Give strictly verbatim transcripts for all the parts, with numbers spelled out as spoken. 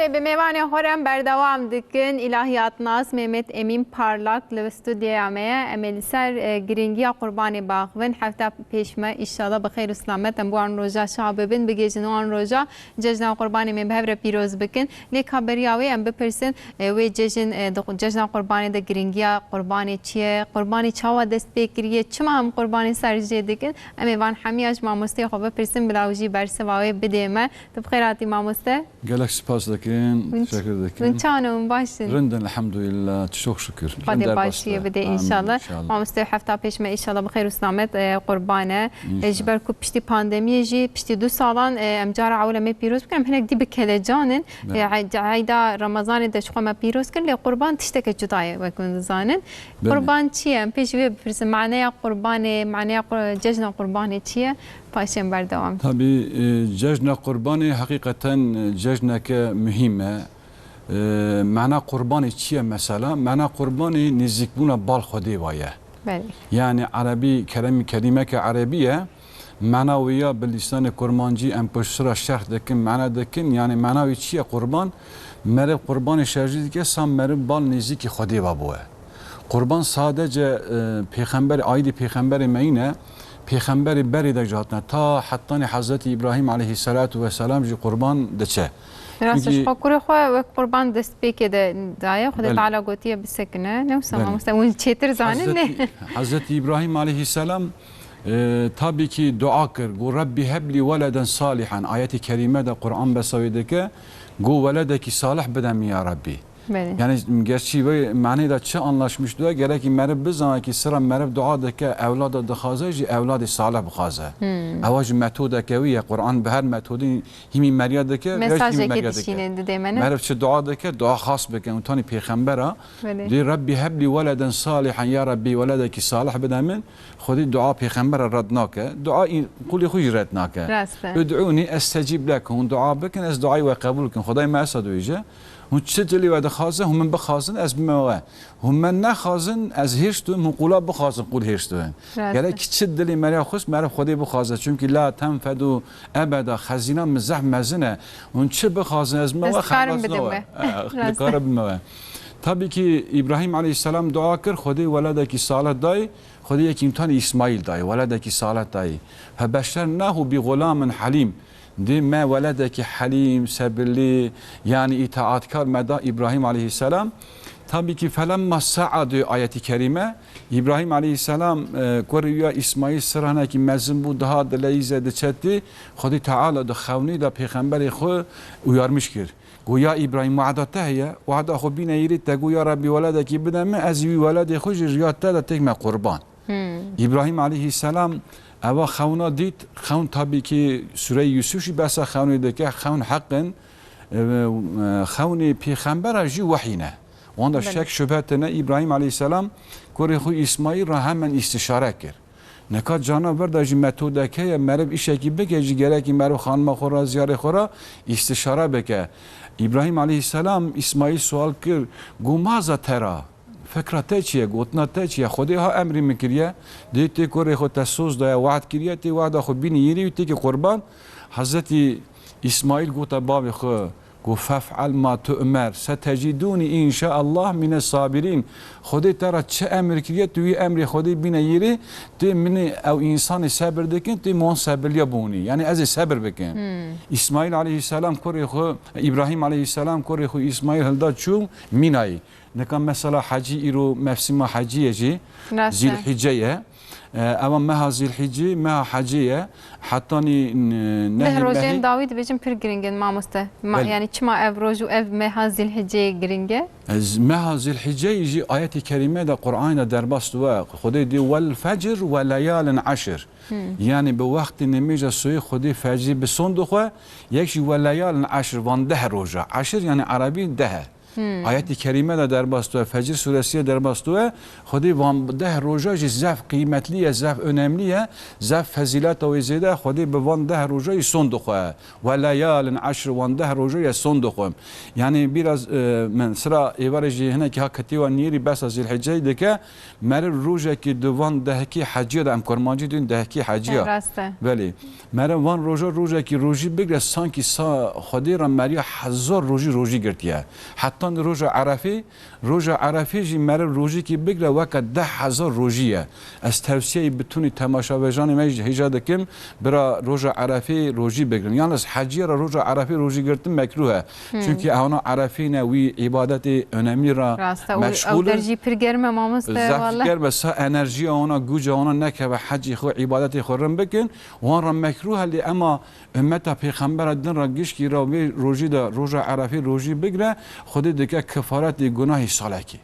Bi mêvanê xwe re em berdewam dikin. Îlahiyatnas Mehmet Emîn Parlak li studyoya me ye. Em ê li ser, e, girîngiya qurbanê biaxivin. Hefta pêş me înşallah bi xêr û selamet em bi wan roja şa bibin, bigihîjin wan roja cejna qurbanê me bi hev re pîroz bikin. Lê ka beriya wê em bipirsin, e, wê cejin, e, di qu-, cejna qurbanê de girîngiya qurbanê çi ye? Qurbanê çawa dest pê kiriye? Çima em qurbanê ser jê dikin? Em ê van hemiya ji mamosteyê xwe bipirsin, bila ew jî bersiva wê bidê me. Tu bi xêr hatî mamoste. Gelek spas dikin, Hûn ç-, teşekkür dikin. Hûn çawan in, hûn baş in? Rind in, elhamdülillah, çok şükür. Xwedê başiyê bide înşallah. Mamoste, hefta pêş me înşallah bi xêr û selamet, e, qurban e. E, ji ber ku piştî pandemiyê jî, piştî du salan, e, em cara ewil em ê pîroz bikin, em hinek dî bi kelecan in. E, ey-, eyda Remezanê de ji xwe me pîroz kir, lê qurban tişteke cuda ye, wek hûn dizanin. Qurban çi ye? Em pêşî wê bipirsin. Maneya qurbanê, maneya qur-, cejna qurbanê çi ye? Paşê em berdewam. Tabî, e, cejna qurbanê heqîqeten, e, cejneke muhîm e. E, mana qurbanê çi ye mesela? Mana qurbanê nêzîkbûna bal Xwedê wa ye. Belê. Yani erebî kerem-, kelîmeke erebî ye. Mana wê ya bi lîsanê kurmancî em pişt sira şerh dikin, mana dikin. Yani mana wê çi ye qurban? Meriv qurbanê şerjî dike, sa meriv bal nêzîkî Xwedê ve bûye. Qurban sadece, e, pêxember, aîdî pêxemberê me yîne, pêxemberê berê de jî hatine. Ta hetanî Hezretî Îbrahîm aleyhisselatu vesselam jî qurban diçe. Rast e, Çünkü ji xwe kurê xwe wek qurban destpêkê de daye. Xwedê Belê. Teala gotiye bisekine. Ne wisa Belê. Mamoste, hûn çêtir zanin lê. Hezretî, Hezretî Îbrahîm aleyhisselam, e, tabii ki dua kir. Got, "Rabbi hebli weleden salihan." Ayetî kerîme de Kur'an besa wê dike. Got, "Weledekî salih bide min ya Rabbi." Belê. Yani gerçi ve manayı da çi anlaşmış da gerek ki meriv bizana ki sıra meriv dua dike, evlada dixaze, jî evladê salih bixaze. Hmm. Ewa jî metodeke wî ye. Kur'an bi her metodî hîmî meriya dike, ve jî hîmî Mesajekê meriya dike. Dişîne didê me ne? Meriv çi dua dike, dua xas bike. Û tanî pêxembera, Belê. Dê Rabbi hebli weleden salihan, ya Rabbi weledekî salih bide min. Xwedî dua pêxembera red nake. Dua î-, qulê xwe jî red nake. Rast e. Ud'ûnî estecîb lekum. Hûn dua bikin, ez duayê we qebûl kim. Xwedayê me esa dibêje. Hûn çi dilê we dixwaze, hûn min bixwazin, ez bime we. Hûn me nexwazin, ez hêştim, hûn qula bixwazin, qul hêştim. Rast e. Gerek çi dilê meriya xwest, meriv Xwedê bixwaze. Çimkî la tenfedu ebeda, xezîna min zehf mezin e. Hûn çi bixwazin, ez bime we, xebaz nawe. Destkarm bide we. Rast e. Dikarim bime we. Tabii ki Îbrahîm aleyhisselam dua kir, Xwedê weledekî salih dayê, Xwedê yekî îmtihanê Îsmaîl dayê, weledekî salih dayê. Febeşşernahu bi gulamin helîm. Dê me weledekî helîm, sebirlî, yani îtaatkar me da Îbrahîm aleyhisselam. Tabii ki felemma sa'a diyor ayeti kerîme. Îbrahîm aleyhisselam, e, kurê ya Îsmaîl sirhanekî mezin bû, daha dileyîze diçetî. Xwedî Teala di xewnî de pêxemberê xwe uyarmış kir. Got, "Ya Îbrahîm, wada te heye, wada xwe bîne yîrî, te got, 'Ya Rabbî, weledekî bide min, ez ê wî weledê xwe ji riya te de têk me qurban.'" Hmm. Îbrahîm aleyhisselam eva xewna dît, xewn tabii ki Sûreyê Yûsuf jî behsa xewnê dike, xewn heq in, e, e, xewnê pêxembera jî wehyî ne. Wan da Belê. Şek şubhe tine, Îbrahîm aleyhisselam kurê xwe Îsmaîl re hemen îstişare kir. Nika cana vir de jî metodeke ye, meriv îşekî bike jî gerekî meriv xanima xwe re, ziyarê xwe re îstişare bike. Îbrahîm aleyhisselam Îsmaîl sual kir, got, "Maza tera? Fikra te çi ye? Gotina te çi ye? Xwedê ha emrî min kiriye. Dê tê kurê xwe te soz daye, wehd kiriye, tê wehda xwe bînî yîrî û têkî qurban." Hezretî Îsmaîl gote bavê xwe, Got, "Fef'al ma tu'mer, setecîdûnî înşaallah mine sabirîn." Xwedê te re çi emir kiriye, tu wî emrê Xwedê bîne yîrê, tê minê ew însanê sebir dikin, tê min wan sebirliya bûnî. Yani ez ê sebir bikim. Hmm. Îsmaîl aleyhisselam kurê xwe, Îbrahîm aleyhisselam kurê xwe Îsmaîl hilda çû Mînayê. Nika mesela hecî îro mevsima hecî ye jî, Rast e. Zîlhîce ye. E, ewa meha Zîlhîcê, meha hecê ye. Hetanî n-, Deh nehê rojên mehê dawî dibêjin pir giring in, mamoste. Ma-, Belê. Yani çima ev roj û ev meha Zîlhicê giring e? Ez, meha Zîlhiceyê jî ayetê kerîme de, Qur'anê de derbas diwe. Xwedê dê, "Wel fecr we leyalin eşir." Hmm. Yani bi wextê nimêja soyê Xwedê fecrî bi son dixwe, yek jî "we leyalin eşir", van deh roja. Eşir yani erebî deh e. Hmm. Ayetî kerîme de derbas dibe, Fecr sûresî ye derbas dibe. Xwedê van deh roja jî zef qîmetlî ye, zef önemlî ye, zef fezîleta wê zêde ye. Xwedê bi van deh roja jî son dixwe. Ve leyalin eşr, wan deh roja ye son dixwe. Yanî biraz, e, min sira êvarê jî hinekî ha ketî wa nîrî behsa Zîlhiceyê dike. Meriv rojekî di van dehkî heciya de, em kurmancî dîn dehkî heciya. Rast e. Belê. Meriv van roja rojekî rojî bigre, sankî sa Xwedê re meriya hezar rojî rojî girtiye. Heta di roja Erefê, roja Erefê jî meriv rojîkî bigre weke deh hezar rojî ye. Ez tewsiyeyê bitunî temaşavejanê me jî hêja dikim, bira roja Erefê rojî bigrin. Yalnız heciya re roja Erefê rojî girtin mekrûh e. Hmm. Çunkî ewna Erefî ne, wî îbadetê önemlî re Rast e, û meşgûl ew der in. Jî pir germ e, mamoste, Zaf walleh. Germ e, sa enerjiya wana, guca wana nekeve hecî xwe, îbadetê xwe rin bikin. Wan re mekrûh e, lê ema ümmeta pêxembera din re gişkî re vê rojî de, roja Erefê rojî bigre, Xwedê dike kefaretê gunahî salekî.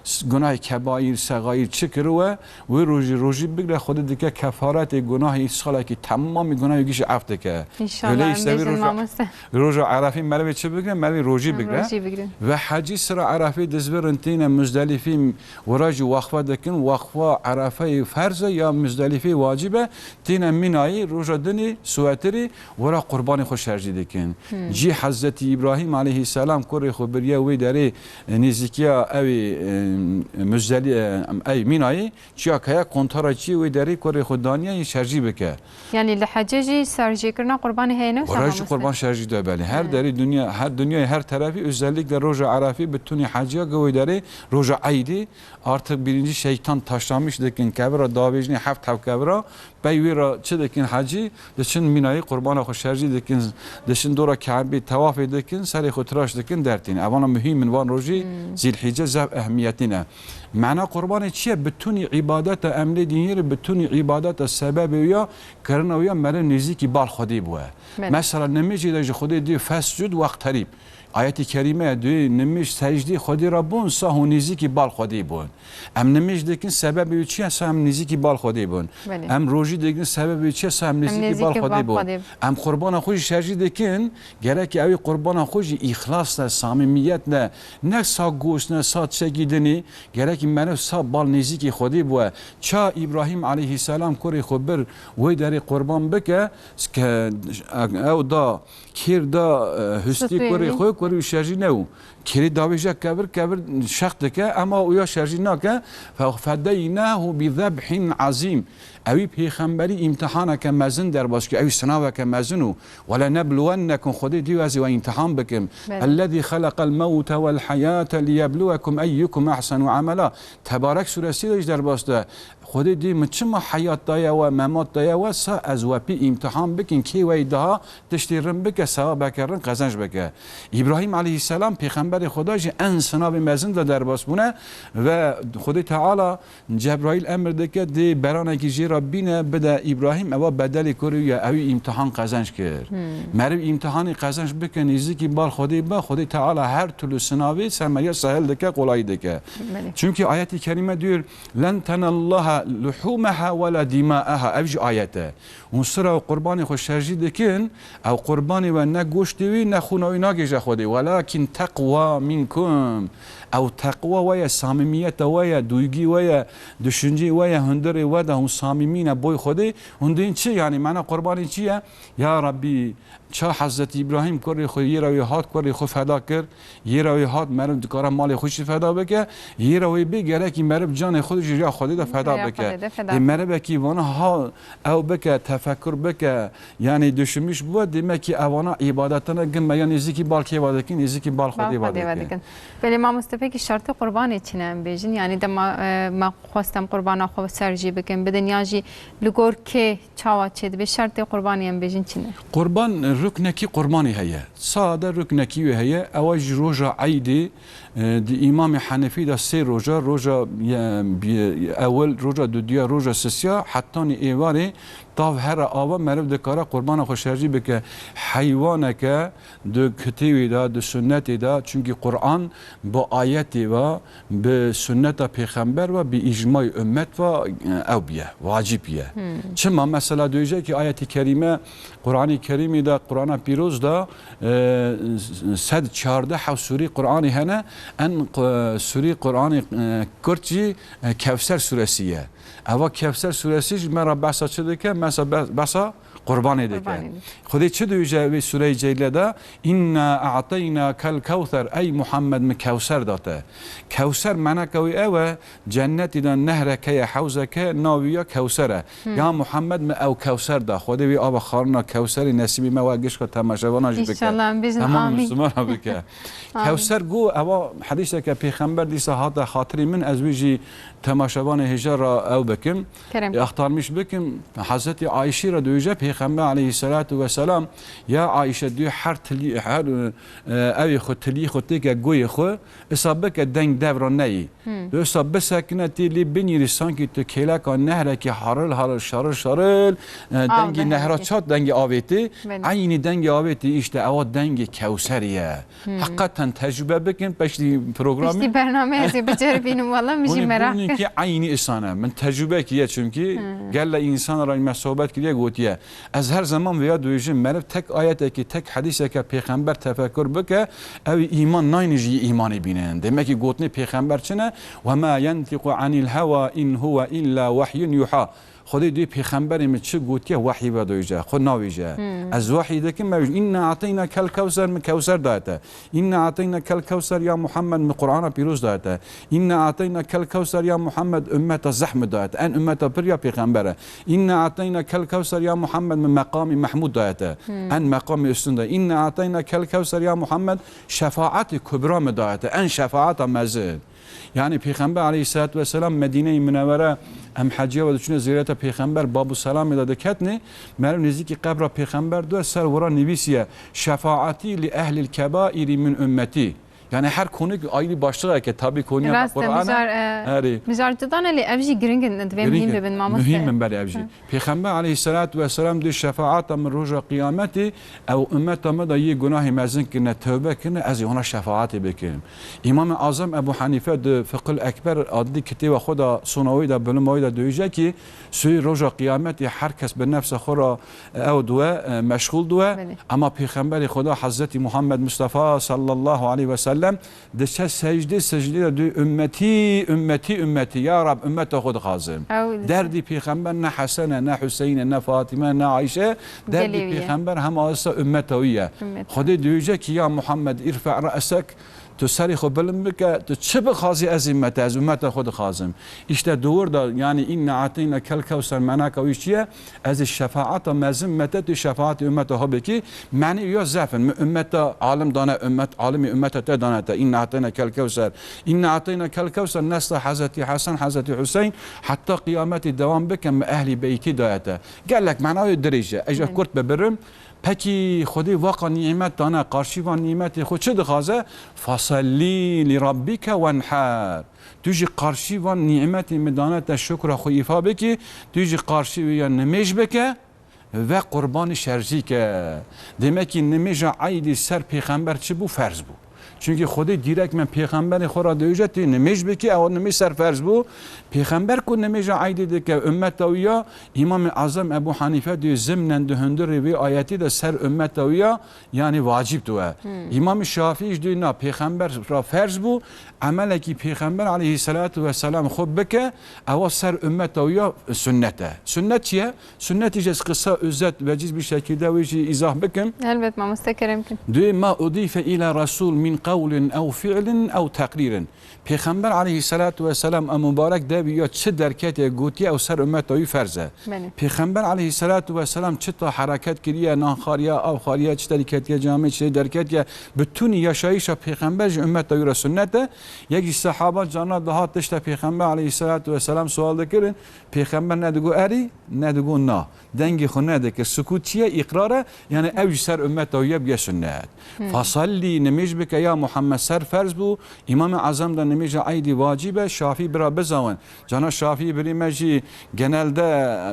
S-, gunahê kebaîr, sexaîr çi kiriwe, wê rojî rojî bigre, Xwedê dike kefaretê gunahî salekî, temamî gunahê gişî ef dike. Înşallah, Öyle em işte bir bêjin roja, mamoste. Roja Erefê merivê çi bigre? Merivê rojî Em bigre. Rojî bigrin. Ve hecî sira Erefê dizvirin têne Muzdelîfê, wira jî waqfe dikin, waqfa Erefeyê ferz e ya Muzdelîfê wacib e, têne Mînayê, roja dinê, suwetirê, wira qurbanê xwe şerjî dikin. Hmm. Cî Hezretî Îbrahîm aleyhisselam kurê xwe biriye wê derê, e, nêzîkiya ew ê, e, Muzdelî-, e, ey Mînayê, çiya keye kontara çiyê wê derê kurê xwe daniye yê şerjî bike. Yanî li hecê jî şerjêkirina qurbanê heye, ne wisa Wira jî mamoste? Qurban şerjî de belê. Her Hmm. derê dinya, her dinyayê her terefî, özellikle roja Erefê, bitunî heciya ge wê derê roja Eydê, artık birinci şeytan taşlamış dikin, kevira davêjinê heft hev kevira, Pey wê re çi dikin hecî? Diçin Mînayê qurbana xwe şerjî dikin, diçin dora Kebê tewafê dikin, serê xwe tiraş dikin, dertîn. Evana muhîm in, van rojî Hmm. Zîlhîce zef ehmiyetî ne. Mena qurbanê çi ye? Bitunî îbadeta em lê dînî re, bitunî îbadeta sebebê wî ya, kirina wî ya meriv nêzîkî bal Xwedê bûye. Belê. Mesela nimêjê de ji Xwedê dê fescud waqterîb. Ayetî kerîme ye, duyê nimêj secdê Xwedê re bûn, sa hûn nêzîkî bal Xwedê bûn. Em nimêj dikin, sebebê wî çi ye, sa em nêzîkî bal Xwedê bûn. Belê. Em rojî dikin, sebebê wî çi ye, sa em Em nêzîkî bal nêzîkî Xwedê bal bûn. Xwedê. Em qurbana xwe jî şerjî dikin, gerek ewî qurbana xwe jî îxlasle, samîmiyetle, ne sa goşt, ne sa tiştekî dinî, gerek meriv sa bal nêzîkî Xwedê bûye. Ça Îbrahîm aleyhîselam kurê xwe bir wê derê qurban bike, ke ew da Kêr da, e, hustî Sutwê kurê wî. Xwe, kurê wî şerjî nebû. Kêrê davêje kevir, kevir şeq dike, ema uya şerjî nake. Fe-, fedeynahu bi zebhin azîm. Ewî pêxemberî îmtihaneke mezin derbas kir. Ewî sinaveke mezin û, "Welenebluwennekum", Xwedê dî ez ê we îmtihan bikim. Belê. "Ellezî xeleqel mewte wel heyate liyebluwekum eyyukum ehsenu amela." Tebarek suresî de jî derbas de. Xwedê dî min çima heyat daye we, memat daye we, sa ez we pê îmtihan bikin, kê we yî daha tiştê rin bike, sewabeke rin qezenc bike. Îbrahîm aleyhîsselam pêxemberê Xweda jî en sinavê mezin de derbas bûne ve Xwedê Teala Cebraîl emir dike, dê beranekî jê re bîne, bide Îbrahîm, ewa bedelê kurê wî ye, ewî îmtihan qezenc kir. Hmm. Meriv îmtihanê qezenc bike, nêzîkî bal Xwedê be, Xwedê Teala her türlü sinavê ser meriya sehil dike, kolayî dike. Belê. Çunkî ayetî kerîme diyor, "Len tenallaha luhumaha wela dimaaha." Ev jî ayet e. Hûn sira û qurbanê xwe şerjî dikin, ew qurbanê we ne goştê wî, ne xûna wî nagêje Xwedê. "Welakin teqwa minkum." Ew teqwa we ye, samîmiyeta we ye, duygî we ye, düşüncê we ye, hundirê we de hûn samîmî ne boy Xwedê. Hûn dîn çi? Yanî mena qurbanê çi ye? Ya Rabbî, Ça Hezretî Îbrahîm kurê xwe yê re wê hat, kurê xwe feda kir, yê re wê hat, meriv dikare malê xwe jî feda bike, yê re wê bê gerekî meriv canê xwe jî riya Xwedê de feda Riya bike. Xwedê de feda Ê bike. Merivekî vana ha ew bike, tefekur bike, yanî düşünmüş bû, demek ki evana îbadetine gin me ya nêzîkî bal kê ve dikin, nêzîkî bal Xwedê ve dikin. Belê mamoste, pekî şertê qurbanê çi ne em bêjin? Yanî dema, e, me xwest em qurbana xwe ser jî bikin, bidin, yan jî li gor kê Çawa çêdibe? Şertê qurbanê em bêjin çi ne? Qurban, ruknekî qurbanê heye. Sade ruknekî wê heye. Ewa ji roja Eydê, e, di Îmamê Henefî de sê roja, roja, e, bi-, ewil, roja dudiya, roja sisiya, hetanî êvarê tav here ava meriv dikare qurbana xwe şerjî bike. Heywaneke di kitêbê de, di sunnetê de, çunkî Quran bi şer'iyetê ve, bi sunneta pêxember ve, bi îcmayê ummet ve, e, ew biye, vacib biye. Hmm. Çima? Mesela dûjekî ayetî kerîme, Qur'anê Kerîmî de, Qur'ana Pîroz de, e, sed çardeh hew sûrî Qur'anî hene, en, e, sûrî Qur'anî, e, kurt jî, e, Kewser sûresî ye. Eva Kewser sûresî ji me re behsa çi dike? Mesa be-, behsa Qurbanê dike. Qurbanê dike. Xwedê çi dibêje wê sûreyê Celîle de? "Inna a'teynakel kewser." Ey Muhammed, min Kewser da te. Kewser manaka wî ew e, cennetî de nehreke ye, hewzeke, navî ya Kewser e. Hmm. Ya Muhammed, min ew Kewser da. Xwedê wî ava xarina Kewserê nesîbî me we gişka temaşevana jî bike. Înşallah, em bêjin Tamam amîn. Misilmana bike. Amîn. Kewser got, eva hedîseke pêxember dîsa hate xatirî min, ez wî jî temaşevanê hêja re ew bikim. Kerem. E, axtarmîş bikim. Hezretî Ayşî re dibêje, Pêxember aleyhisselatu vesselam, ya Ayşe, dû her tilî, her, e, ewê xwe, tilî xwe têke goyê xwe, isa bike deng dev re neyî. Hmm. Tu isa bisekine tê lê binîrî, sankî tu kêleka nehrekî haril haril, şaril şaril, e, dengê nehra çat, dengê avê tê, Belê. Eynî dengê avê tê, îşte ewa dengê Kewserî ye. Hmm. Heqeten tecrube bikin, peştî programê. Piştî bernameyê ez ê biceribînim, wala min jî Hûn ê meraq bibînin kir. Ki eynî îsan e. Min tecrube kiriye çimkî Hmm. gelle însan re me sohbet kiriye, gotiye. Ez her zeman vêya dibêjim, meriv tek ayetekî, tek hedîseke pêxember tefekur bike, ew îman nayne jî îmanê bînin. Demek ki gotinê pêxember çi ne? "Ve ma yentiqu anil hewa in huve illa wehyun yuha." Xwedê dê pêxemberê min çi gotiye, wehî vedojî, xwe navêje. Hmm. Ez wehî dikim, me "Inna ateyna kel kewser", min kewser daye te. "Inna ateyna kel kewser ya Muhammed", min Qur'ana pîroz daye te. "Inna ateyna kel kewser ya Muhammed", ummeta zehmi daye te. En ummeta pir ya pêxember e. "Inna ateyna kel kewser ya Muhammed", min meqamî Mehmûd daye te. Hmm. En meqamî üstün daye. "Inna ateyna kel kewser ya Muhammed", şefaatê kubra min daye te. En şefaata mezin. Yani Pêxember aleyhisselatu vesselam Medîneyê Minewere, em heciya ve diçûne ziyareta Pêxember, Babu Selamê de diketine, meriv nêzîkî qebra Pêxember due, ser wira nivîsiye, "Şefaatî li ehlil kebairî min ummetî." Yani her konu ayrı başlık e, tabi konuya Rast e, Qur'an e. Mijar, e, Erê. Mijar cuda ne, lê ev jî giring in, divê Giring muhîm e. Bibin, mamoste. Muhîm in belê ev jî. Hı. Pêxember aleyhisselatu vesselam dê, "Şefaata min roja qiyametê, ew ummeta min de yê gunahê mezin kirine, tewbe kirine, ez ê wana şefaatê bikim." Îmam-ı Azam Ebu Hanife di Fiqhul Ekber adli kitêba xwe de, sona wê de, bilima wê de dibêje ki, sûrî roja qiyametê her kes bi nefsa xwe re ew diwe, e, meşxûl diwe. Belê. Ama Pêxemberê Xweda Hezretî Muhammed Mustafa sallallahu aleyhi ve sellem diçe secdê, secdê de dê, "Ümmetî, ümmetî, ümmetî, ya Rab, ümmeta xwe dixwazim." Ew diçe. Derdî Pêxember ne Hesen e, ne Hüseyin e, ne Fatime, ne Ayşe. Derdî Gelê wî ye. Pêxember hema esa ümmeta wî ye. Ümmet. Xwedê dibêje ki, "Ya Muhammed, irfe' re'sek", tu serê xwe bilind bike, tu çi bixwazî ez ê me te, ez ümmeta xwe dixwazim. İşte dowr da, yani, "Inna ateyna kel kewser", menaka wî çi ye? Ez ê şefaata mezin me te, tu şefaatê ummeta xwe bikî. Meni ya zef in. Min ummeta alim dane, ummet, alimî ummeta te dane te. "Inna ateyna kel kewser." "Inna ateyna kel kewser" nesla Hezretî Hesen, Hezretî Hüseyin heta qiyametê dewam bike, min ehlî beytî daye te. Gelek mena wê dirêj e. Ez ji Belê. Kurt bibirim. Pekî Xwedê waka nîmet dane, qarşî van nîmetê xwe çi dixwaze? "Fasellî li rabbike wenher." Tu jî qarşî van nîmetê min dane te şukra xwe îfa bikî, tu jî qarşî wê ya nimêj bike ve qurbanî şerzî ke. Demek ki nimêja eydî ser pêxember çi bû? Ferz bû. Çunkî Xwedê dîrek me pêxemberê xwe re dibêje, "Tu nimêj bikî", ew nimêj ser ferz bû. Pêxember ku nimêja eydî dike, ummeta wî ya, Îmamê Azam Ebu Hanife dê zimnen di hundirê vê ayetî de ser ummeta wî ya, yani vacib diwe. Hmm. Îmamê Şafî jî dê na, pêxember re ferz bû, emelekî pêxember aleyhisselatu vesselam xwe bike, ewa ser ummeta wî ya sunnet e. Sunnet çi ye? Sünnetî jî ez qisa özet, veciz bir şekilde wê jî îzah bikim. Elbet mamoste, kerem kin. Duyê ma udife ila Resul min qewlin ew fi'lin ew teqrîrin. Pêxember aleyhisselatu vesselam, ew mubarek devî ya çi derketiye gotiye, ew ser ummeta wî ferz e. Belê. Pêxember aleyhisselatu vesselam çi ta hereket kiriye, nan xariye, av xariye, çi terî ketiye camê, çi derketiye, bütûnî yaşayîşa pêxember ji ummeta wî re sunnet e. Yek ji sehaba carna dihat tişta pêxember aleyhisselatu vesselam sual dikirin. Pêxember ne digo erî, ne digo na. Dengê xwe nedikir. Sukût çi ye? Îqrar e. Yani ew jî ser ummeta wî ye, bûye sunnet. Hmm. Fasallî, nimêj bike ya Muhammed, ser ferz bû. Îmamê Azam de nimêja eydî vacib e. Şafî bira bizawin. Cana Şafî birî me jî genelde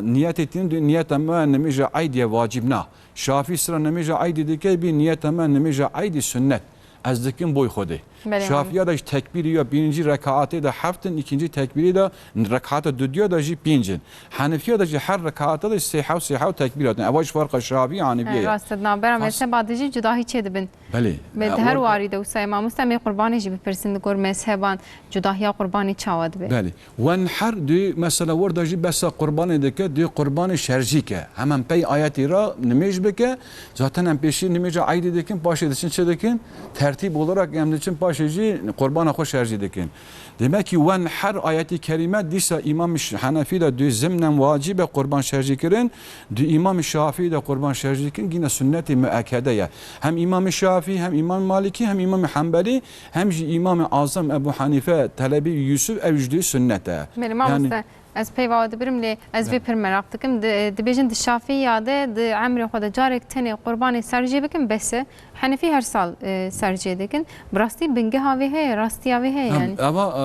niyetê tîn, niyeta me nimêja eydî ye, vacib na. Şafî sira nimêja eydî dike bî, niyeta me nimêja eydî sunnet. Ez dikim boy Xwedê. Belê, Şafiya da jî tekbîrî ya birinci rekaatê de heft in, ikinci tekbîrî de rekata dudiya de jî pênc in. Henefiya de jî her rekaata de sê hew, sê hew tekbîr hatin. Ev jî farqa Şafî û Henefiye ye. Rast e, di navbera Fas- mezheba de jî cudahî çêdibin. Belê. Bi E, di her wer- warî de wisa ye. Mamoste, em ê qurbanê jî bipirsin li gor mezheban cudahiya qurbanê çawa dibe? Belê. Wen her dê mesela wir de jî behsa qurbanê dike, dê qurbanê şerjî ke. Hemen pey ayetî re nimêj bike. Zaten em pêşî nimêja eydî dikin, paşê diçin çi dikin? Tertîb olarak em diçin paşê jî qurbana xwe şerjî dikin. Demek ki wen her ayetî kerîme dîsa Îmam Ş-, Henefî de dê zimnen wacib e qurban şerjî kirin, dê Îmam Şafî de qurban şerjî kirin gîne sunnetê muekede ye. Hem Îmam Şafî, hem Îmam Malikî, hem Îmam Henbelî, hem jî Îmam Azam Ebu Hanife, Telebî Yusuf, ew jî dê sunnet e. Belê, Yani mamoste, ez peyva we dibirim, lê ez vê pir meraq dikim. Di-, dibêjin di Şafiya de di emrê xwe de carek tenê qurbanê serjê bikin, bes e. Henefî her sal, e, serjê dikin. Bi rastî bingeha vê heye, rastiya vê heye Em, yani. Eva, e,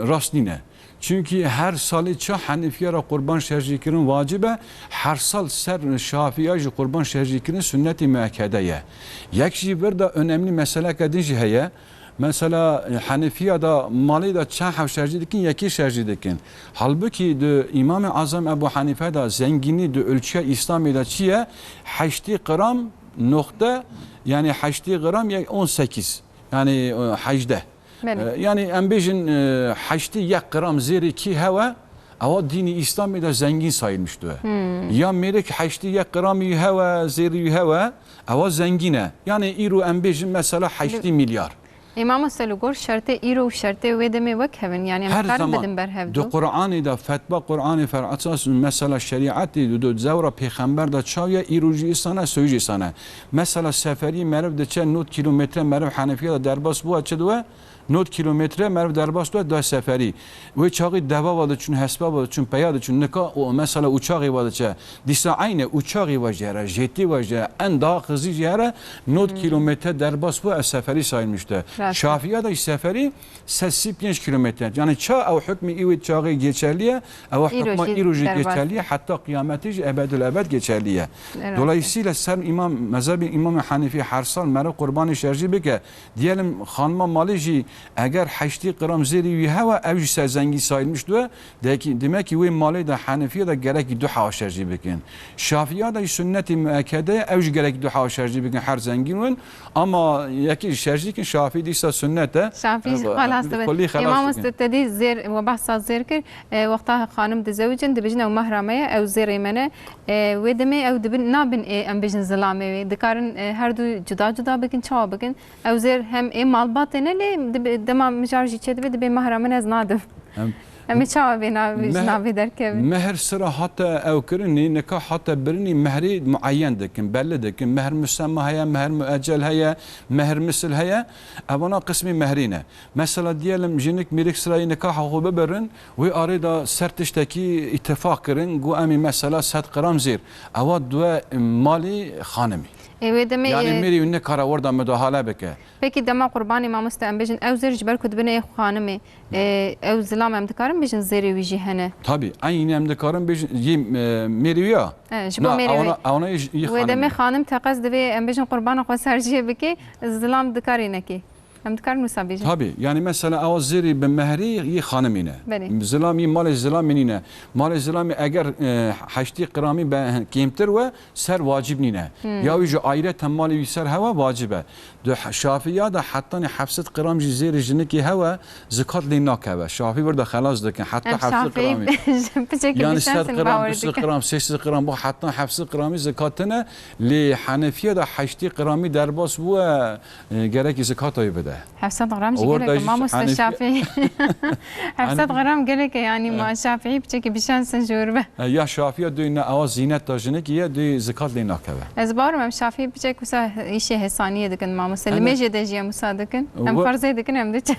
rast nîne. Çünkü her salî ça Henefiya re qurban şerjî kirin wacib e. Her sal ser Şafiya jî qurban şerjî kirin sunnetî muekede ye. Yek jî vir de önemli meseleke din jî heye. Mesela, e, Henefiya da malê de çend hev şerjî dikin, yekî şerjî dikin. Halbuki di Îmamê Azam Ebu Hanife de zengînî di ölçüya Îslamê de çi ye? Heştî gram noxte, yani heştî gram ya on sekiz, yani, e, hejdeh. Belê. E, yani em bêjin, e, heştî yek gram zêrê kî hewe, ewa dînî Îslamê de zengîn sayılmış diye. Ya mêrik heştî yek gramî hewe, zêrî hewe, ewa zengîn e. Yani îro em bêjin mesela heştî milyar. Ê mamoste, li gor şertê îro û şertê wê demê wek hev in, yani em Her dikarin zaman bidin ber hev di du? Qur'anê de fetwa Qur'anê fer esas mesela şerîetê di, di zewra pêxember de çawiye îro jî îsane, soy jî îsane. Mesela seferî meriv diçe nod kilometre meriv Henefiya de derbas bûye çi diwe? Nod kilometre meriv derbas diwe da seferî. Wê çaxî deva ve diçûn, hespa ve diçûn, peya diçûn. Nika o mesela uçaxê ve diçe. Dîsa eynî uçaxê ve jî here, jetê ve jî here, en daha hızlı jî here, nod kilometre derbas bû, ev seferî sayılmıştı. Rast. Şafiya da seferî sed sî pênc kilometre. Yani ça ew hukmî îwê çaxê geçerli ye, ew Îro hukma jî îro jî derbas. Geçerli ye, heta qiyameti jî ebedül ebed geçerli ye. Rast. Dolayısıyla ser imam, mezhebi İmam Hanefi her sal mere qurbanê şerjî bike, diyelim xanima malê jî eger heştî gram zêrî wî hewe, ew jî ser zengî sayılmış diwe. Deki-, demek ki wê malê de Henefiye de gerekî du hewa şerjî bikin. Şafiya da sunnetî müekede ye, ew jî gerekî du hewa şerjî bikin, her zengîn win. Ama yekî şerjî kin, Şafî dîsa sunnet e. Şafî Ev, xelas kulî dibe. Xelas Ê mamoste, dikin. Te dî zêr, we behsa zêr kir. E, wexta xanim dizewicin, dibêjin ew mehra me ye, ew zêrê me ne. E, wê demê ew dibin, nabin ê, em bêjin zilamê wê. Dikarin, e, her du cuda cuda bikin, çawa bikin? Ew zêr hem ê malbatê ne lê dibe, dema mijar jî çêdibe, dibê mehra min ez nadim. Em Em ê çawa vê nav-, ji Mehr-, navê derkevin? Mehr sira hate ew kirinî, nika hate birinî mehrî muayyen dikin, belli dikin. Mehr musemma heye, mehr mueccel heye, mehr misil heye. Evana qismî mehrî ne. Mesela diyelim jinik mîrik sirayî nikaha xwe bibirin, wê arê de ser tiştekî îtifaq kirin, got em ê mesela sed gram zêr. Ewa duwe malî xanimî. Ê, wê demê, Yani e, mêrî wî nikare werda müdahale bike. Pekî dema qurbanê mamoste em bêjin ew zêr ji ber ku dibine ê xanimê, e, ew zilam em dikarin bêjin zêrê wî jî hene? Tabii, eynî em dikarin bêjin yê, e, mêrî wî ya. E, ji bo Na, mêrî wî. Ewana, ewana yê, yê Wê demê xanimî. Xanim teqez divê em bêjin qurbana xwe serjiyê bikê, zilam dikarê nekê. Em dikarin wisa bêjin. Tabii, yani mesela ewa zêrî bi mehrî yê xanimî ne. Belê. Zilam yê malê zilamî nîne. Malê zilamî eger, e, heştî gramî be kêmtir we, ser wacib nîne. Hmm. Ya wî ji ayreten malê wî ser hewa wacib e. Di Şafiya de hetanî heft sed gram jî zêrê jinikê hewe zikat lê nakeve. Şafî vir de xelas dikin. Heta Em heft sed Şafî gramî. piçekî Yani bişensin sed gram, bawer du sed dikin. gram, sê sed gram, bu heta heft sed gramî zikat tine. Lê Henefiye de heştî gramî derbas bûye, e, gerekî zikata wî bide. Heft sed gram jî Orada gelek e, jî mamoste Hanefi-, Şafî. Heft sed Hanefi- gram gelek e, yani ma Şafî piçekî bişensin ji wir be. E, ya Şafî ya duyna ewa zînet da jinikî ye, duy zikat lê nakeve. Ez bawerim em Şafî piçek wisa îşê hêsaniyê dikin mamoste. Li Ene- mêjê de jî em wisa dikin. Em We- ferzê dikin em diçin.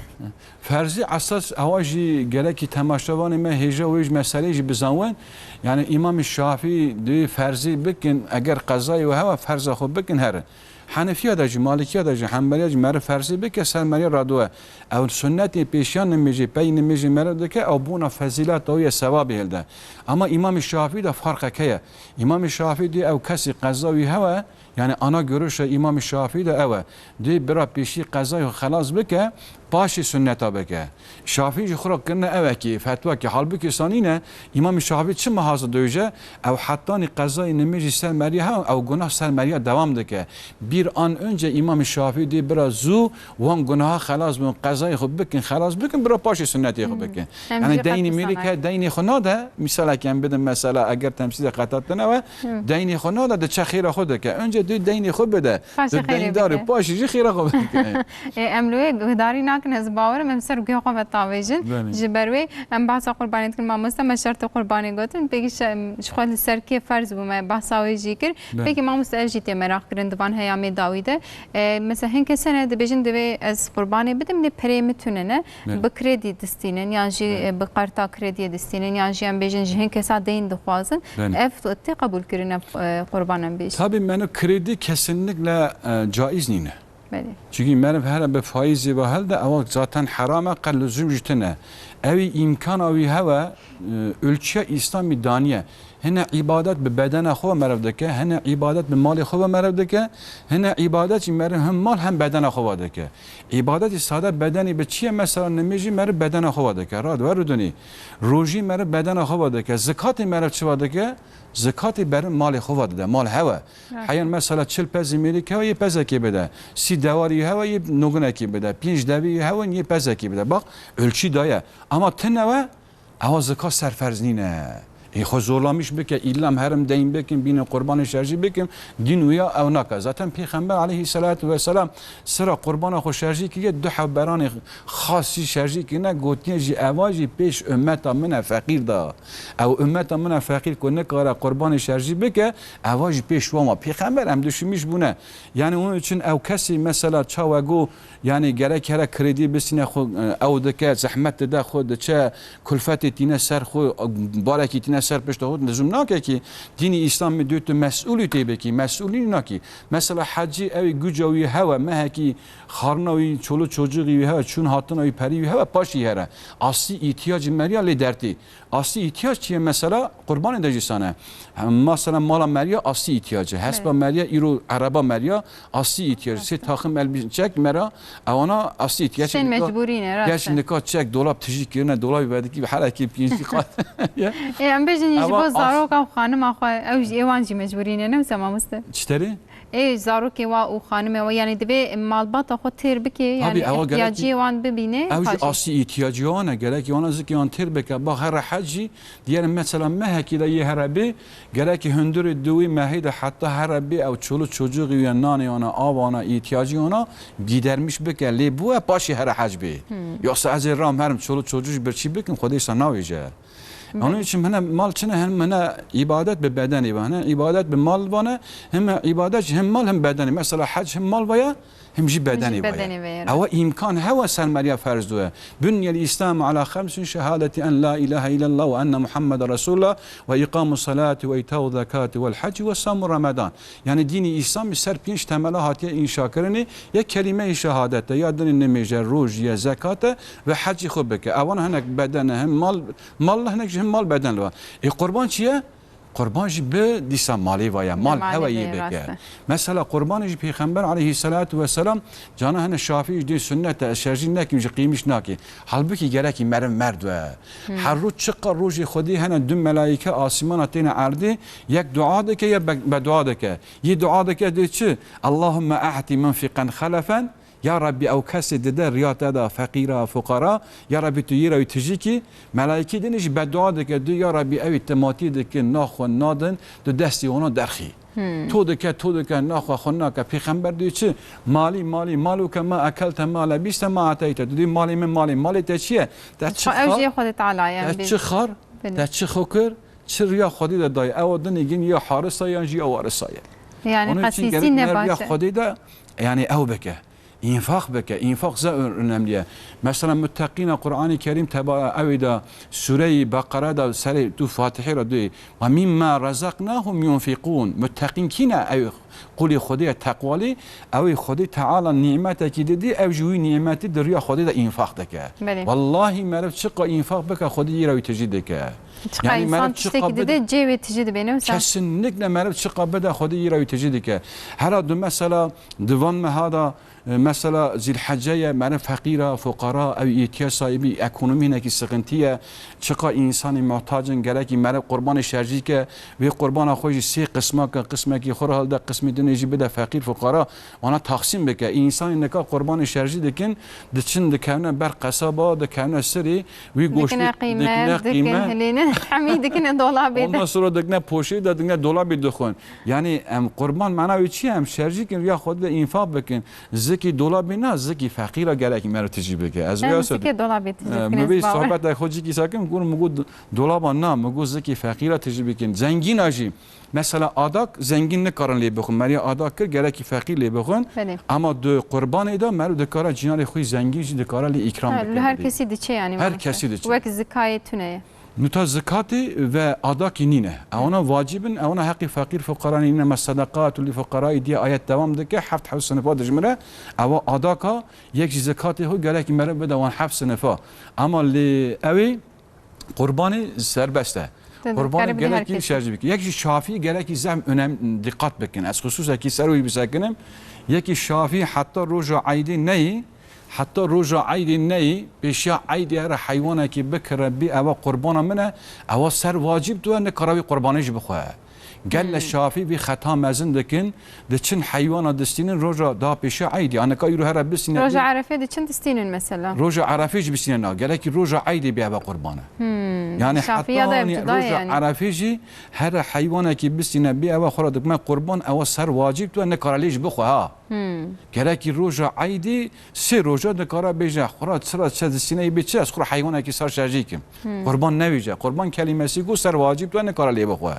Ferzî esas ewa jî gerekî temaşevanê me hêja wê ji meseleyê jî bizanwin. Yani Îmam Şafî duy ferzî bikin, eger qezayê we hewa ferza xwe bikin herin. Henefiya de jî, Malikiya de jî, Hembeliya jî meriv ferzî bike ser meriya radiwe. Ew sunnetê pêşiya nimêjê, pey nimêjê meriv dike, ew bona fezîleta wî ye, sevabê hilde. Ama Îmamê Şafî de farqeke ye. Îmamê Şafî dê ew kesî qeza wî hewe, Yani ana görüşa Îmamê Şafîî de ew e. Dê bira pêşî qezayê xwe xelas bike, paşê sunneta bike. Şafîî jî xwe re kirine ew e ki, fetwa ki, halbûkî wisa nîne, Îmamê Şafîî çi mehaz dibêje, ew hetanî qezayê nimêjî ser meriya hew, ew gunah ser meriya dewam dike. Bir an önce Îmamê Şafîî dê bira zû wan gunaha xelas bin, qezayê xwe bikin, xelas bikin, bira paşê sunnetê xwe Hmm. bikin. Em Yani jî deynê qet mêrik wisa he, deynê xwe nade, misalek em bidin mesela, eger temsîlê xeta tune we, Hmm. deynê xwe nade, diçe xêra xwe dike. Önce dê deynê xwe bide. Paşê Tu xêrê deyndar bike. û paşê jî xêra xwe bike. Ê, em li wê guhdarî nakin, ez bawerim em ser guhê xwe ve tavêjin. Belê. Ji ber wê em behsa qurbanê dikin, mamoste, me şertê qurbanê gotin, pêkî şe-, ji xwe li ser kê ferz bû, me behsa wê jî kir. Belê. Pêkî mamoste, ev jî tê meraq kirin di van heyamê dawî de. E, mesela hin kes hene dibêjin, divê ez qurbanê bidim, lê pereyê min tune ne. Belê. Bi kredî distînin, yan jî, Belê. e, bi qerta krediyê distînin, yan jî em bêjin ji hin kesa deyn dixwazin. Belê. Ev tê qebûlkirin, ev, e, qurban em bêjin? Tabii, meno kredî kesinlikle, e, caiz nîne. Belê. Çünkü meriv here bi faîzê ve helde, ewa zaten heram e, qe luzum jî tune. Ew îmkana wî hewe, e, ölçüye Îslamî daniye. Hine îbadet bi bedena xwe ve meriv dike, hine îbadet bi malê xwe ve meriv dike, hine îbadet jî meriv hem mal hem bedena xwe ve dike. Îbadetî sade bedenî bi çi ye? Mesela nimêjî meriv bedena xwe ve dike, rad ve rudunî. Rojî meriv bedena xwe ve dike. Zikatê meriv çi ve dike? Zikatê meriv malê xwe ve dide, mal hewe. Evet. Heyan mesela çil pezî mêrik hewe, yê pezekê bide. Sî dewarî hewe, yê nogunekê bide. Pênc devî hewe, yê pezekê bide. Bak, ölçü daye. Ama tine we, ewa zika serferz nîne. Ê xwe zorlamiş bike, îlla em herim deyn bikim, bînin qurbanê şerjî bikim, dîn wîya ew nake. Zaten Pêxember aleyhisselatu vesselam sira qurbana xwe şerjî kiriye, du hewberanê xas jî şerjî kirine, gotiye jî, eva jî pêş ummeta min e feqîr da. Ew ummeta min e feqîr ku nikare qurbanê şerjî bike, eva jî pêş wan wa. Pêxember em duşimîş bûne. Yani onun için ew kesî mesela çawe go, yani gerek here kredî bisîne xwe, e, ew dike, zehmet dide xwe, diçe kulfetê tîne ser xwe, barekî tîne ser pişta xwe, lizum nake ki dînî Îslamî dê tu mesûlî tê bikî, mesûlî nakî. Mesela hecî ew guca wî hewe, mehekî xarina wî, çolû çocuğî wî hewe, çûn hatina wî, perî wî hewe, paşî here. Aslî îhtiyacî meriya lê dertî. Aslî îhtiyac çi ye? Mesela qurbanê de jî sane. Hem mesela mala meriya aslî îhtiyacı. Hespa Evet. meriya îro, ereba meriya aslî îhtiyacı. Sê Rast e. taxim elbî çek mera, ewana aslî îhtiyac. Tiştên mecburî ne, rast e. Geç nika çek, dolap tijî kirine, dolabî vedikî, herekî piyinci qat. Ya. Ê, em bêjin jî ji Ewa bo as- zaroka û xanima xwe, ew jî ê wan jî mecburî ne, ne wisa mamoste? Çi terî? Ê, zarokê wa û xanimê wa, yani divê malbata xwe têr bike, yani Tabii, ewa gerek ihtiyaciyê wan bibîne, Ew jî paşê. aslî ihtiyacî wan e, gerek wana zikê wan têr bike. Bak here hec jî, diyelim mesela mehekî de yê here bê, gerek hundirê di wî mehê de heta here bê ew çolû çocuğî wî, nanê wana, av wana, ihtiyacî wana gidermiş bike, lê bû e paşê here hec bê. Hmm. Yoksa ez ê ram herim çolû çocuğî birçî bikim, Xwedê wisa navêje. Onun Belê. için hine mal çine hem hine ibadet bi bedenê ve, hine ibadet bi mal vane, hem ibadet hem mal hem bedenê. Mesela hec hem mal vaya, hem jî bedenê Hem jî vaya. bedenê vaya. Ewa imkan hewa ser meriya ferz dûye. Bunyel İslam ala khamsin şehadeti en la ilahe illallah ve enne Muhammeden Resulullah ve iqamu salati ve itau zekati vel hacci ve samu Ramadan. Yani dînî Îslam ser pênc temela hatiye înşa kirinê, ya kelîmeyê şehadete, ya dinê nimêje, rojî ye, zekate ve hecî xwe bike. Ewana hinek bedene hem mal, mal hinek jî hem mal beden li wa. Ê qurban çi ye? Qurban jî bi dîsa malê ve ye. Mal Malê hewe ve yê ye, bike. rast e. Mesela qurbanê jî Pêxember aleyhisselatu vesselam, cana hene Şafîî jî dê sunnet e, ez şerjî nekim jî qîmiş nake. Halbukî gerekî meriv merd we. Hmm. Her roj çiqa rojê Xwedê hene du melaîke asîmana têne erdê, yek dua dike, yek be-, bedua dike. Yê dua dike dê çi? Allahümme a'ti munfiqen xelefen. Ya Rabbî, ew kesê dide riya te da feqîra, fuqara, ya Rabbî, tu yê re wî tijî kî. Melaîkê dinê jî bedua dike, dê ya Rabbî, ew ê timatî dikin, naxwin, nadin, tu destê wana derxî. Hmm. To dike, to dike, naxwe, xwe nake. Pêxember dê çi? Malî, malî, maluke ma ekelte ma lebîste ma eteyte. Tu dê malê min malê, malê te çi ye? Te çi Xwe ew xar? jê Xwedê Teala ye, Te em bê- çi xar? Belê. Te çi xwe kir? Çi riya Xwedê de dayê? Ewa dinê gin ya harisa yan jî ya warisa ye. Yani Onun için xesîsî gerek ne meriv ya baş e. Xwedê de, yani ew bike. Înfaq bike. Înfaq zaf ö-, önemli ye. Mesela muttaqîna Qur'anê Kerîm teba ew ê de Sûreyê Beqere de serê tu Fatihê re duyê. Ve mimma razaqnahum yunfiqûn. Muttaqîn kî ne? Ew qulê Xwedê ye teqwalî. Ew ê Xwedê Teala nîmetekî didî, ew jî wî nîmetî di riya Xwedê de înfaq dike. Belê. Wellahî meriv çiqa înfaq bike, Xwedê yê re wî tijî dike. Çiqa Yani insan meriv çiqa tiştekî bide- dide cê wê tijî dibêne wisa. Kesinlikle meriv çiqa bide Xwedê yî re wî tijî dike. Hera du mesela di van meha da, e, mesela Zîlhece ye, meriv feqîr e, fuqara, ew îhtiyac sahibî, ekonomî hinekî sıkıntı ye. Çiqa însanî muhtac in, gerekî meriv qurbanê şerjî ke, wê qurbana xwe jî sê qisma ke, qismekî xwe re hilde, qismî dinê jî bide feqîr, fuqara. Wana taxsîm bike. Însanê nika qurbanê şerjî dikin, diçin dikevne ber qesaba, dikevne sirê, wî goştî Dikine qîmet, dikine dikin qîmet. hilînin, hemî dikine dolabê de. Ondan sonra dikine poşê de, dikine dolabê dixwin. Yani em qurban mana wî çi ye? Em şerjî kin, ya Xwedê de înfaq bikin. Zikî dolabê na, zikî feqîra gerekî meriv tijî bike. Ez Em vê zikê dolabê tijî Ee, bikin, mi ez vê bawer. sohbeta xwe cîkî sekim, gur mi got dolaba na, mi got zikî feqîra tijî bikin. Zengîna jî. Mesela adak zengîn nikarin lê bixwin. Meriya adak kir, gerekî feqîr lê bixwin. Belê. Ama di qurbanê de meriv dikare cînarê xwe zengîn jî dikare lê îkram Ha, bike li her lê. kesî diçe yani Her mamoste. kesî diçe. Wek zikayê tune ye. Nuta zikatê ve adakî nîne. Ewana vacib in, ewana heqî feqîr fuqara nîne. Me sedaqatu li fuqarayî diye ayet devam dike, heft heft sinifa dijmire. Ewa adaka yek jî zikatê xwe gerekî meriv bide wan heft sinifa. Ama lê ew ê Qurbanê serbest e. Tabii, Qurbanê karim bir gerekî herkes. şerjî bike. Yek jî şafî gerekî zehf önem dikkat bikin. Ez xususekî ser wî bisekinim. Yekî şafî heta roja eydê neyî, heta roja eydê neyî, pêşiya eydê here heywanekî bikire bî eva qurbana min e, ewa ser wacib tu e, nikara wî qurbanê jî bixwe. Gelek Hmm. şafî vî xeta mezin dikin, diçin heywana distînin roja da pêşiya eydê. Aneka îro here bistîne Roja bî- Erefê diçin distînin mesela. Roja Erefê jî bistîne na. Gerekî roja eydê bî eve qurbane. Hmm. Yani Şafiya da heta evcida roja yani. Erefê jî here heywanekî bistîne bî eve xwe re dikme qurban, ewa ser wacib tu e, nikare lê jî bixwe ha. Hmm. Gerekî roja eydê sê roja dikare bêje, xwe re çira çi distîne bê çi, ez xwe re heywanekî ser şerjî kim. Hmm. Qurban nevêje. Qurban kelîmesî ku ser wacib tu e, nikare lê bixwe.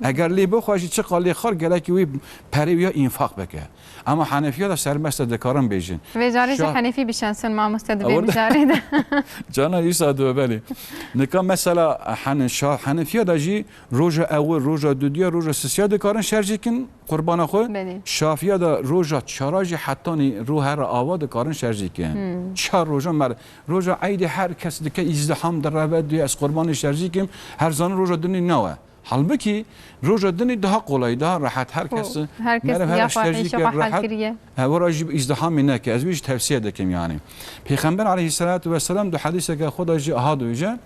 Eger lê bixwe jî çiqa lê xar gerekî wî perê wî ya înfaq bike. Ama Henefiya da serbest e, dikarin bêjin. Vê carê jî Şa- Henefî bişensin mamoste di vê Orada- mijarê de. Cana îsa dibe belê. Nika mesela Hene-, Şa-, Henefiya da jî roja ewil, roja dudiya, roja sisiya dikarin şerjî kin qurbana xwe. Belê. Şafiya da roja çara jî hetanî rû here ava dikarin şerjî kin. Hmm. Çar roja mer-, roja eydê her kes dike îzdiham direve diye ez qurbanê şerjî kim. Her zanin roja dinê nawe. Halbukî roja dinê daha kolay, daha rehet. Her kes, Û her kes meriv her ya xwe şerjî îşa ke xwe hel rehet. kiriye. He, wera jî îzdihamê neke. Ez wî jî tevsiye dikim yani. Pêxember aleyhisselatu vesselam di hedîseke xwe de jî aha dibêje,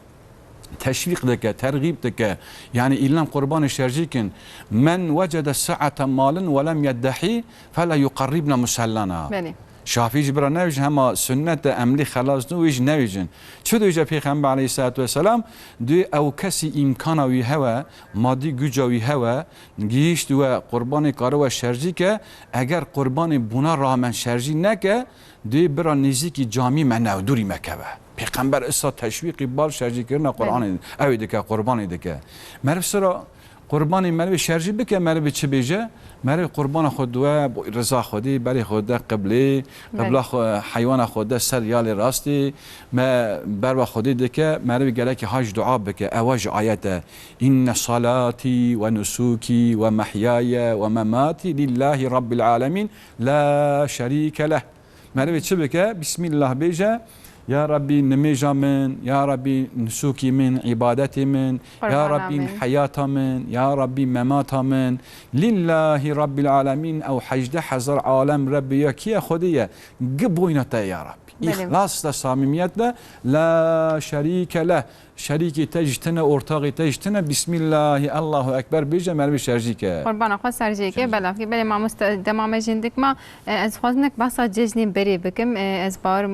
teşwîq dike, tergîb dike. Yani îlan qurbanê şerjî kin. "Men wecede sa'ate malin ve lem yeddehî fela yuqerribna musellana." Belê. Şafî jî bira nevêjin, hema sunnet e, em lê xelas dibin, wê jî nevêjin. Çi dibêje Pêxember aleyhisselatu vesselam? Dê ew kesî îmkana wî hewe, madî guca wî hewe, gihîşt we qurbanê kare we şerjî ke, eger qurbanê bûna rağmen şerjî neke, dê bira nêzîkî camî me newe, dûrî me keve. Pêxember isa teşwîqî bal şerjîkirina Qur'anê, ew ê dike, qurbanê dike. Meriv sira Qurbanê merivê şerjî bike, merivê çi bêje? Merivê qurbana xwe diwe, bo riza Xwedê, berê xwe de qiblê, Belê. qibla xwe, heywana xwe de ser yalê rastê, me berva Xwedê dike, merivê gelekî haj dua bike, ewa jî ayet e. "İnne salati ve nusuki ve mehyaya ve memati lillahi rabbil alemin, la şerike leh." Merivê çi bike? Bismillah bêje, "Ya Rabbî nimêja min, ya Rabbî nisûkî min, îbadetê min, ya Qurbana Rabbî min. heyata min, ya Rabbî memata min, lillahî Rabbil alemîn, ew hejdeh hezar alem Rebbê ye, kî ye? Xwedê ye, gi boyna te ye ya Rabbî." Belê. Îxlas de, samîmiyet de, la şerîke leh. Şerîkê te jî tine, ortaxê te jî tine, Bismillahî, Allahu Ekber bêje, merivê şerjî ke. Qurbana xwe serjê ke, Şerjî. Belakî. Belê mamoste, dema me jî hindik ma, e, ez xwazim nek behsa cejnê berê bikim. E, ez bawer, e,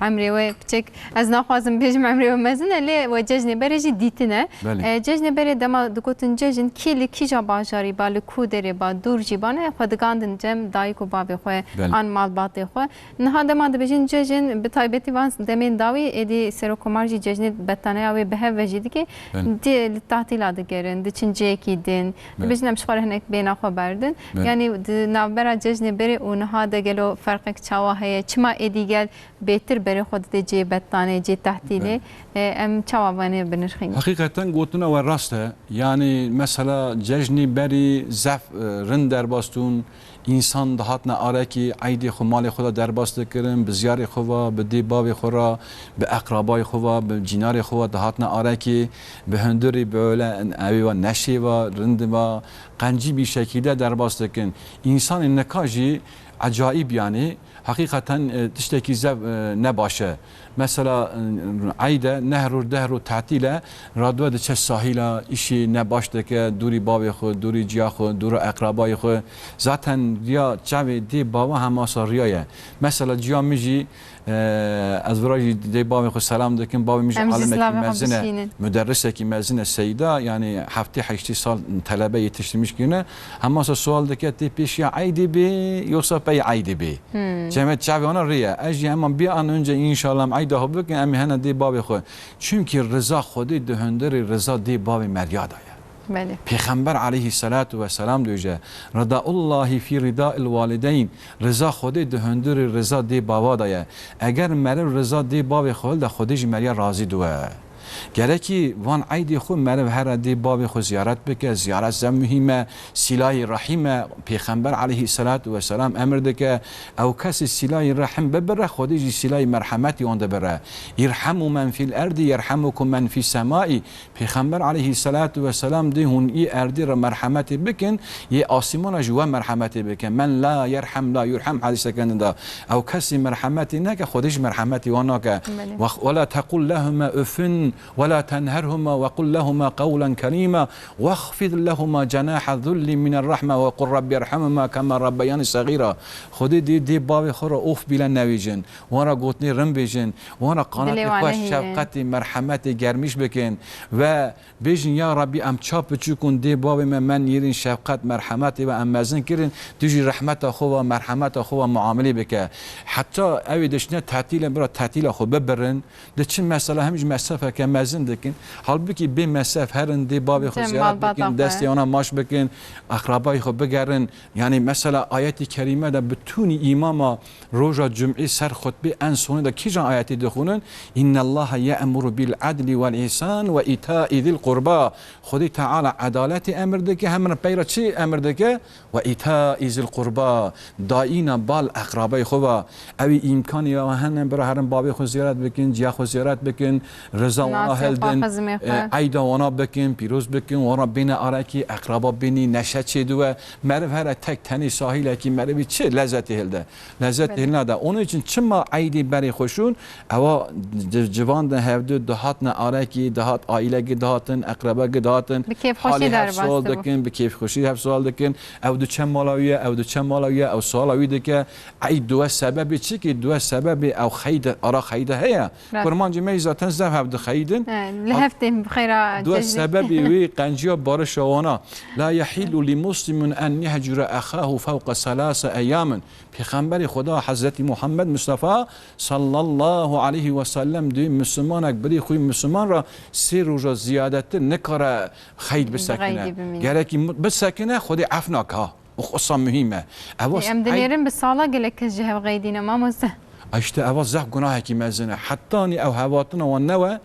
emrê we piçek, ez naxwazim bêjim emrê we mezin e, lê we cejnê berê jî dîtine. Belê. E, cejnê berê dema digotin cejn, kî li kîja bajarî ba, li ku derê ba, dûr jî ba ne, xwe digandin cem dayik û bavê xwe, Belê. an malbatê xwe. Niha dema dibêjin cejin, bi taybetî van demên dawî, êdî Serokkomar jî cejnê betaneya wê bi hev ve jî dike. Belê. Di, li tatîla digerin, diçin cihekî din. Belê. Dibêjin em ji xwe re hinek bêhna xwe berdin. Belê. Yanî di navbera cejnê berê û niha de gelo ferqek çawa heye? Çima êdî gel bêtir berê xwe dide cihê betanê, cihê tehtîlê? Belê. E, em çawa vanê binirxînin? Heqîqeten gotina we rast e. Yanî mesela cejnê berî zef, e, rind derbas dûn. Însan dihatne arekî, eydê xwe malê xwe de derbas dikirin, bi ziyarê xwe ve, bi dê bavê xwe re, bi eqrabayê xwe ve, bi cînarê xwe ve dihatine arekî, bi hundirî böyle evî ve neşê ve, rindi ve, qencî bir şekilde derbas dikin. Însanê nika jî ecayîb, yanî heqîqeten, e, tiştekî zev, e, ne baş e. Mesela, e, eyde neh rû, deh rû tetîl e, radwe diçe sahîla, îşî ne baş dike, dûrî bavê xwe, dûrî ciya xwe, dûrî eqrabayê xwe. Zaten riya çavê dê bava hemasa riya ye. Mesela ciya min jî, e, ez vira jî dê bavê xwe selam dikim, bavê min jî Em jî alimekî slavê xwe mezin e, bişînin. Müderrisekî mezin e Seyda, yanî heftê heştê sal telebe yetiştirmiş kirine. Hemasa sual dike, tê pêşiya eydê bê, yoksa pey eydê bê? Hmm. Cemet çavê wana rê ye. Ez jî heman bir an önce înşallah em eyda xwe bikin, em ê hene dê bavê xwe. Çimkî riza Xwedê di hundirê riza dê bavê meriya de ye. Belê. Pêxember aleyhisselatu vesselam dibêje, "Ridaullahi fî ridail walideyn." Riza Xwedê di hundirê riza dê bava de ye. Eger meriv riza dê bavê xwe hilde, Xwedê ji meriya razî diwe. Gerekî van eydê xwe meriv here dê bavê xwe ziyaret bike. Ziyaret zef muhîm e. Sîlayê rehîm e. Pêxember aleyhisselatu vesselam emir dike. Ew kesê sîlayê rehîm bibire, Xwedê jî sîlayê merhemetî wan dibire. "Irhemu men fîl erdî yerhemukum men fîs semai." Pêxember aleyhisselatu vesselam dê hûn î erdî re merhemetê bikin, yê asîmana jî we merhemetê bike. "Men la yerhem la yurhem" hedîseke din de. Ew kesî merhemetê neke, Xwedê jî merhemetê wan nake. Belê. "Ve, ve la tequl lehuma uffin ve la tenherhuma ve qul lehuma qewlen kerîma vexfid lehuma cenahe zulli mine rehme ve qul Rabbi irhamhuma kema rabbeyani seğîra." Xwedê dê, dê bavê xwe re of bîle nevêjin. Wan re gotinê rin bêjin. Wan re qanatê xwe şefqetê, merhemetê, germîş bikin. Ve bêjin, "Ya Rabbî, em ça piçûk in dê bavê me, me nêrîn şefqet, merhemetê ve em mezin kirin, tu jî rehmeta xwe ve, merhemeta xwe ve muamelê bike." Heta ew ê diçine tetîle, bira tetîla xwe bibirin. Diçin mesela hem ji mesafeke mezin dikin. Halbûkî bê mesaf herin dê bavê xwe ziyaret bikin, destê wana maç bikin, eqrabayê xwe bigerin. Yanî mesela ayetî kerîme de bi tûnî îmama roja cum'ê ser xutbê en sonê de kîjan ayetê dixwînin? "Innallaha ye'muru bil adli vel ihsan ve ita'i zil qurba." Xwedê Teala edaletê emir dike, hemin peyra çi emir dike? "Ve ita'i zil qurba." Dayîna bal eqrabay xwe ve. Ew îmkanî ya hene bira herin bavê xwe ziyaret bikin, ciya xwe ziyaret bikin, riza wana hildin, e, eyda wana bikin, pîroz bikin, wana bêne arekî, eqraba bînî, neşe çêdiwe. Meriv here tek tenî sahîlekî merivî çi lezetê hilde? Lezet hêl nade. Onun için çima eydê berê xwe şûn, ewa di-, civan de hevdu dihatne arekî, dihat aîlegî dihatin, eqrebegî dihatin, bi kêfxweşî halê hev derbas sual dikin, bi kêfxweşî hev sual dikin. Ew diçe mala wî ye, ew diçe mala wî ye, ew suala wî dike. Eyd duwe sebebê çi ki? Duwe sebebê ew xeyde, ara xeyde heye. Rast. Kurmancê me jî zaten zef hev dixeyidin. He, li hev tên bi xeyra cejnê. Duwe sebebê wî qenciya barişa wana. La yehillu li muslimin en yehcure exahu fewqa selase eyamin. Pêxemberê Xweda Hezretî Muhammed Mustafa sallallahu aleyhi ve sellem dê Müslümanek birî xwî Müslüman ra sê roja ziyadetir nikare xeyd bisekine. Gerekî mu-, bisekine, Xwedê ef naka. O qisa muhîm e. Eva Ê, em dinêrin bi sala gelek kes ji hev xeydîne, mamoste. Îşte eva zef gunahekî mezin e. Hetanî ew hevatina wan newe,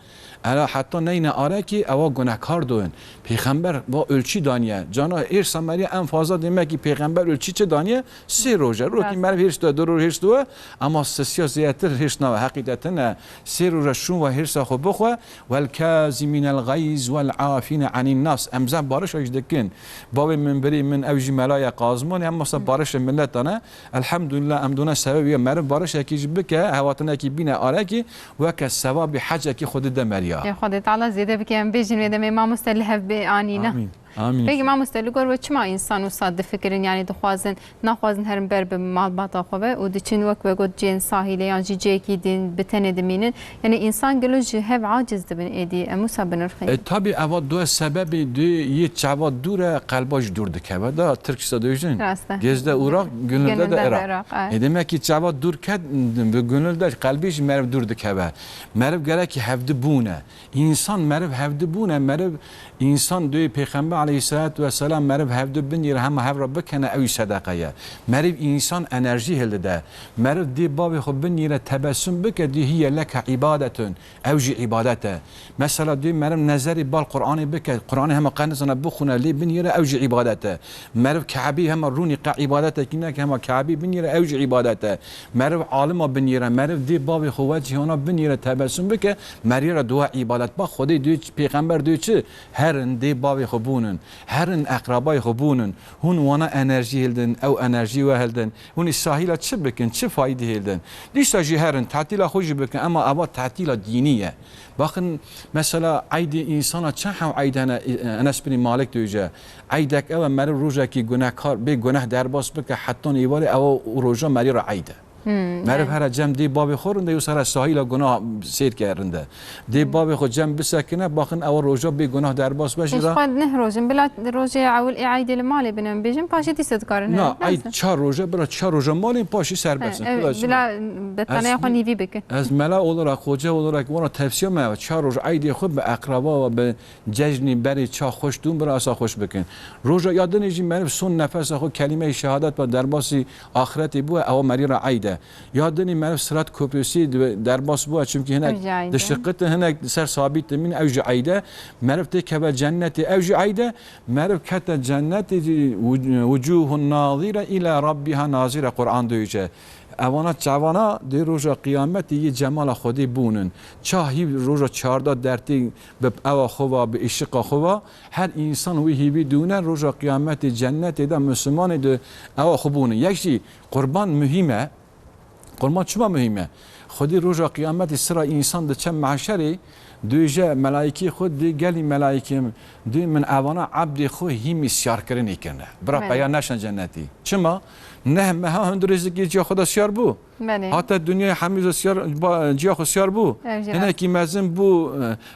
ela heta neyne arekî, ewa gunehkar doin. Pêxember va ölçî daniye. Cana hêrsa meriya en fazla demek ki pêxember ölçî çi daniye? Sê roj e. Rokî meriv hêrs diwe, du roj hêrs diwe, ama sisiya zêdetir hêrs nawe. Heqîqetin e. Sê roj e şûn ve hêrsa xwe bixwe. Vel kazimînel gayz vel afîne anin nas. Em zef barişa jî dikin. Bavê min, birê min, ew jî mela ye Qazimon, em masa barişê miletan e. Elhamdulillah, em dona sebebî ye meriv barişekî jî bike, hevatinekî bîne arekî, weke sevabî hecekî Xwedê de meriya. Ê Xwedê Teala zêde bike, em bêjin wê demê mamoste li hev bê anîne. Amîn. Amîn. Peki mamoste, li gor we çima însan wisa difikirin, yanî dixwazin, naxwazin herin ber bi malbata xwe ve û diçin wek we got cihên sahîlê yan jî cihekî din bi tenê dimînin? Yanî însan gelo ji hev aciz dibin êdî, em wisa binirxînin? E, tabî eva du sebebê, du yê çava dûr e, qelba jî dûr dikeve. Da Tirkçe dibêjin. Rast e. Gözde Irak, gönülde de Irak. E, demek ki çava dûr ket, bi gönülde qelbê jî meriv dûr dikeve. Meriv gerekî hevdi bûne. Însan meriv hevdi bûne, meriv însan duyê pêxember Aleyhissalatu vesselam meriv hevdu binîre hema hev re bikene, ew jî sedeqe ye. Meriv însan enerjî hildide. Meriv dê bavê xwe binîre tebessum bike, dê hiye leke îbadetun. Ew jî îbadet e. Mesela dê meriv nezerî bal Qur'anê bike, Qur'anê hema qe nizane bixwine, lê binîre, ew jî îbadet e. Meriv Kebî hema rûnî qe îbadetekî neke, hema Kebî binîre, ew jî îbadet e. Meriv alima binîre, meriv dê bavê xwe wecihana binîre tebessum bike, merî re dua îbadet. Bak Xwedê dê çi, pêxember dê çi? Herin dê bavê xwe bûnin. Herin eqrabayê xwe bûnin. Hûn wana enerjî hildin, ew enerjî we hildin. Hûn îsrahîla çi bikin, çi faydî hildin? Dîsa jî herin, tatîla xwe jî bikin, ema eva tatîla dînî ye. Baxin, mesela eydê însana çend hew eyd hene, Enes bin Malik diyece. Eydek ew e, meriv rojekî gunehkar, bê guneh derbas bike, hetan êvarê ew roja merî re eyd e. Hmm, Meriv yani. Here cem dê bavê xwe rinde, yû sere sahîla gunah sêr ke rinde. Dê bavê xwe cem bisekine, baxin ew roja bê gunah derbas be jî Eş re. Xwe neh rojin, bila rojê ewil ê eydê li malê bine, em bêjin, paşê dîsa dikarin Na, herin. Eyd Neyse. Çar roje, bira çar roje malê, paşî serbest in. He, evet, Xweda çi bila be? Bettanaya xwe nîvî bikin. Ez mela olarak, xoca olarak wana tevsiya me, çar roj eydê xwe bi eqraba ve, bi cejnî berê ça xweş dûn, bira asa xweş bikin. Roja ya dinê jî meriv son nefesa xwe kelîmeyê şehadet ve derbasî axretê bûye, ewa merî re eyd e. Ya dinî meriv Sirat Köprüsü di-, derbas bûye, çimkî hinek Ew jî eyd e. Dişiqitin, hinek ser sabît dimîn, ew jî eyd e. Meriv têkeve cennetê, ew jî eyd e. Meriv kete cennetê jî, wuc-, wucuhun nazire ila rabbiha nazire, Qur'an diyece. Evana çavana dê roja qiyametê yê cemala Xwedê bûnin. Ça hîv roja çarda dertê bi ewa xwe va, bi îşiqa xwe va, her însan wî hîvî dûne roja qiyametê cennetê de Müslümanê di ewa xwe bûnin. Yek jî qurban muhîm e. Qurban çima muhîm e? Xwedî roja qiyametê sira însan diçe mehşerê, dûje melaîkê xwe dê gelî melaîkê, dê min evana ebdê xwe hîmî siyarkirinê kirine. Bira Belê. Peya neşin cennetî. Çima? Neh meha hundirê zikê ciya xwe de siyar bû. Belê. Hate dinyayê hemî zî siyar, ba-, ciya xwe siyar bû. Ev jî rast. Hinekî mezin bû,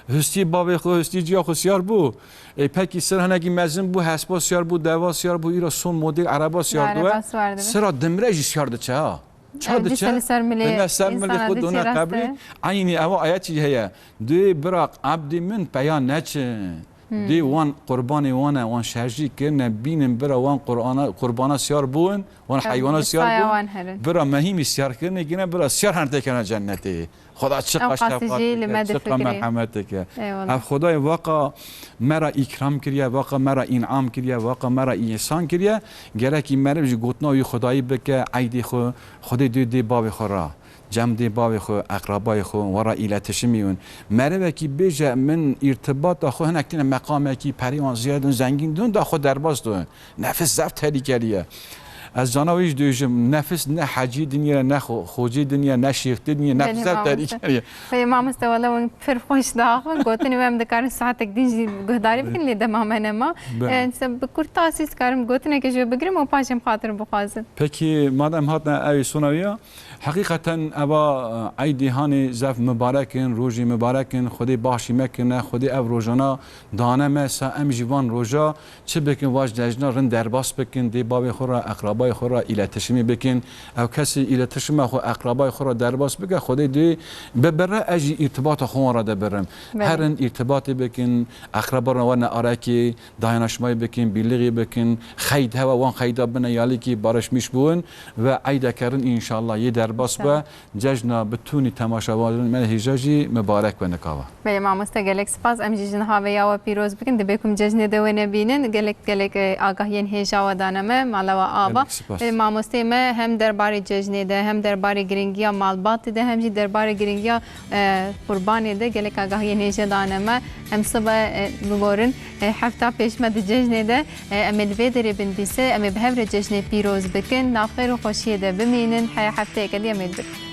e, hustî bavê xwe, hustî ciya xwe siyar bû. E, pekî sir hinekî mezin bû, hespa siyar bû, deva siyar bû, îro son model ereba siyar Ereba bû. Siyar dibe. Sira dimre jî siyar diçe ha. Ça Ev diçe? Dîsa li ser milê Dine ser milê însana xwe diçe done rast qebrî. E. Eynî ewa ayet jî heye. Dê bira ebdî min peya neçin. Hmm. Dê wan qurbanê wan e, wan şerjî kirine, bînin bira wan Qur'ana, qurbana siyar bûn, wan Ew heywana siyar qisaya bûn. Wan herin. Bira mehîmî siyar kirine, gine bira siyar herne têkene cennetê. Xweda çi Ew qaşte qasî jî li me çi qa difikirî. Merhemeteke. Eyvallah. Ev Xwedayê vaqa me ra îkram kiriye, vaqa me ra în'am kiriye, vaqa me ra îhsan kiriye. Gerekî meriv ji gotina wî Xwedayî bike, eydê xwe, Xwedê dê dê bavê xwe ra. Cem dê bavê xwe, eqrabayê xwe, wara îletişimî win. Merivekî bêje min îrtibata xwe hinek tîne meqamekî perê wan ziyad in, zengîn dûn da xwe derbas dûn. Nefis zef tehlikeli ye. Ez cana wî jî dûjim, nefis ne hecî dinye, ne xo-, xocî dinye, ne şêxtî dinye, nefis Belê zef mamoste. Tehlikeli ye. Belê mamoste, wele win pir xweş da xwe. Gotinê we em dikarin saetek din jî guhdarî bikin, lê dema me nema. Belê. E, se bi kurtasî dikarim gotinekê ji we bigirim û paşê em xatir bixwazin. Pekî, madem hatine ew sona wî ya, Heqîqeten eva, e, eydê hanê zef mibarek in, rojî mibarek in, Xwedê baxşî me kirine, Xwedê ev rojana dane me, sa em jî van roja çi bikin, vaş cejna rind derbas bikin, dê bavê xwe re, eqrabayê xwe re îletişimî bikin. Ew kesî îletişima xwe, eqrabayê xwe re derbas bike, Xwedê dê bibire, ez jî îrtibata xwe wan re de birim. Belê. Herin îrtibatê bikin, eqraba re werne arekê, Dayanışmayı bikin, birliği bikin, xeyd hewa wan xeyda bine yalikî barışmış bûn ve eydekerin înşallah yê derbas be. Tamam. Cejna bi tûnî temaşevanên me hêja jî mibarek be nikava. Belê mamoste gelek spas. Em jî ji niha ve ya we pîroz bikin. Dibê ku em cejnê de we nebînin. Gelek gelek, e, agahiyên hêja we dane me, mala we ava. Gelek spas. Belê mamosteyê me hem derbarê cejnê de, hem derbarê giringiya malbatê de, hem jî derbarê giringiya, e, qurbanê de gelek agahiyên hêja dane me. Em sibe, e, bigorin. E, hefta pêş me di cejnê de, e, em ê li vê derê bin dîse, em ê bi hev re cejnê pîroz bikin, nav xêr û xweşiyê de bimînin, heya hefteyeke dî em ê li vir.